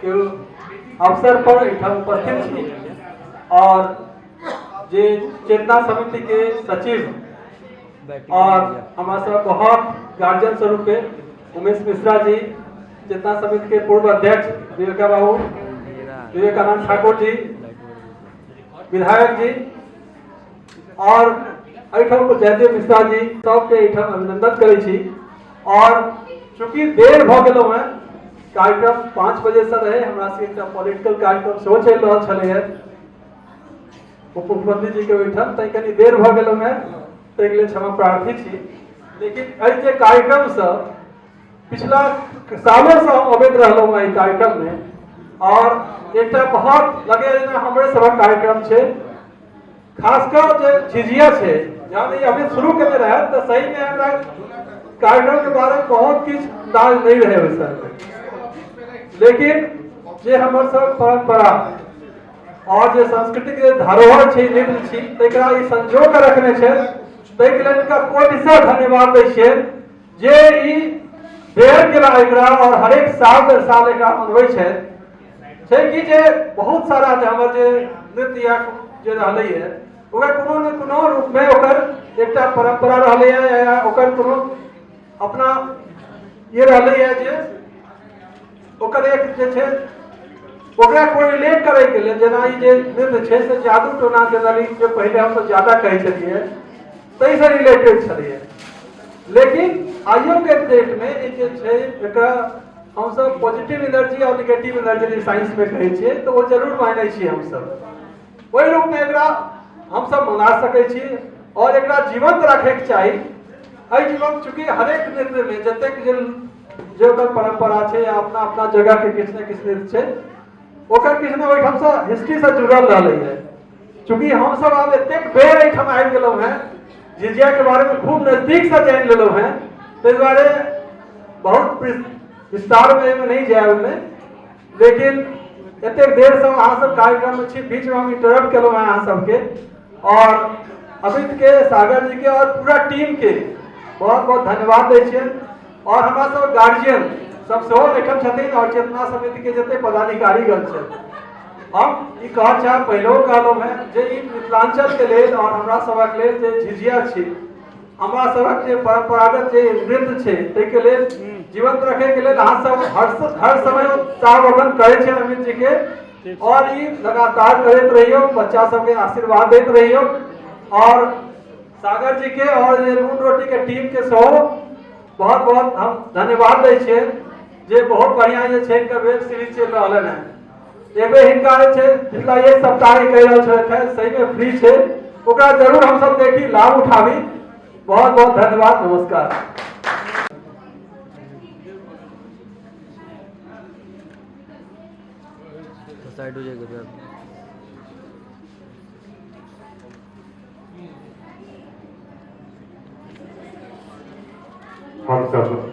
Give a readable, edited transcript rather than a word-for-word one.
के अवसर पर एहिठाम उपस्थित छी और जे चेतना समिति के सचिव और हमारा सब बहुत गार्जियन स्वरूप के उमेश मिश्रा जी, चेतना समिति के पूर्व अध्यक्ष विवेका बाबू, विवेकानंद ठाकुर जी, विधायक जी और एहिठाम जयदेव मिश्रा जी, सबके एहिठाम अभिनंदन करै छी। और चूंकि देर भऽ गेलहुँ हेँ, कार्यक्रम 5 बजे से रहे, हमरा सबके एकटा पॉलिटिकल कार्यक्रम सेहो चलि रहल छलै उप मुख्यमंत्री जी के ओहिठाम, तैं कनि देर भऽ गेलहुँ हेँ, ताहिके लेल क्षमा प्रार्थी छी। लेकिन एहि जे कार्यक्रमसँ पिछला सालों से हम अबैत रहलहुँ एहि कार्यक्रममे और एकटा बहुत लगैए जेना हमरे सभक कार्यक्रम छै। खासकर जे झिझिया छै, जहन ई अभी शुरू केने रहै तऽ सहीमे हमरा कार्यक्रमके बारेमे बहुत किछु अंदाज नहि रहै ओहि समय, लेकिन जे हमर सब परम्परा और जे सांस्कृतिक जे धरोहर छै, नृत्य छी, तकरा ई संजो के रखने छै, ताहिके लेल हिनका कोटिशः धन्यवाद दै छियनि जे ई बेर केला एकरा और हरेक साल दर साल एकरा मनबै छै। छै कि जे बहुत सारा जे हमर जे नृत्य या जे रहलै है, ओकर कोनो ने कोनो रूपमे ओकर एकटा परम्परा रहलै है या ओकर कोनो अपना ये रहलै है जे ओकर एक जे छै ओकरा कोरिलेट करैके लेल, जेना ई जे नृत्य छै से जादू टोना जनरली जे पहिले हमसब ज्यादा कहै छलियै ताहिसँ रिलेटेड छलैए। लेकिन आइयो के डेट में ई जे छै एकरा हमसब पॉजिटिव एनर्जी और निगेटिव एनर्जी जे साइंस में कहै छियै तऽ ओ जरूर मानै छियै हमसब। ओहि रूपमे एकरा हमसब मना सकै छी और एकरा जीवंत रखैके चाही। एहि जीवन चूँकि हरेक नृत्यमे जतेक जे जे ओकर परम्परा छै या अपना अपना जगह के किछु ने किछु नृत्य छै, ओकर किछु ने ओहिठामसँ हिस्ट्रीसँ जुड़ल रहलै है। चूँकि हमसब आब एतेक बेर एहिठाम आबि गेलहुँ हेँ, झिझिया के बारे में खूब नजदीक से जानि लेलहुँ हेँ, ताहि दुआरे बहुत विस्तार में एहिमे नहीं जायब ओहिमे। लेकिन एतेक देर से अहाँ सब कार्यक्रम में छी, बीच में हम इंटरप्ट केलहुँ हेँ अहाँ सबके और अमित के, सागर जी के और पूरा टीम के बहुत बहुत धन्यवाद दै छियनि। और हमरा सब गार्जियन सब सेहो एहिठाम छथिन और चेतना समिति के जते पदाधिकारीगण छथि, हम ई कहऽ चाहब, पहिलहो कहलहुँ हेँ जे ई मिथिलांचल के लेल और हमरा सभक लेल जे झिझिया छी, हमरा सभक जे परंपरागत जे नृत्य छै, ताहिके लेल जीवंत रखे के लेल अहाँ सब हर समय उत्साहवर्धन करै छियनि अमित जी के और ई लगातार करैत रहियौ, बच्चा सबके आशीर्वाद दैत रहियौ। और सागर जी के और जे नून रोटी के टीम के सेहो बहुत बहुत हम धन्यवाद दै छियै जे बहुत बढ़िया जे छै हिनकर वेब सीरीज चलि रहल हन। एक बेर हिनका जे छै पिछला एक सप्ताह ही कहि रहल छलथि हेँ, सहीमे फ्री छै, ओकरा जरूर हमसब देखी, लाभ उठाबी। बहुत बहुत धन्यवाद, नमस्कार। साइड हो जाएगा। हम सब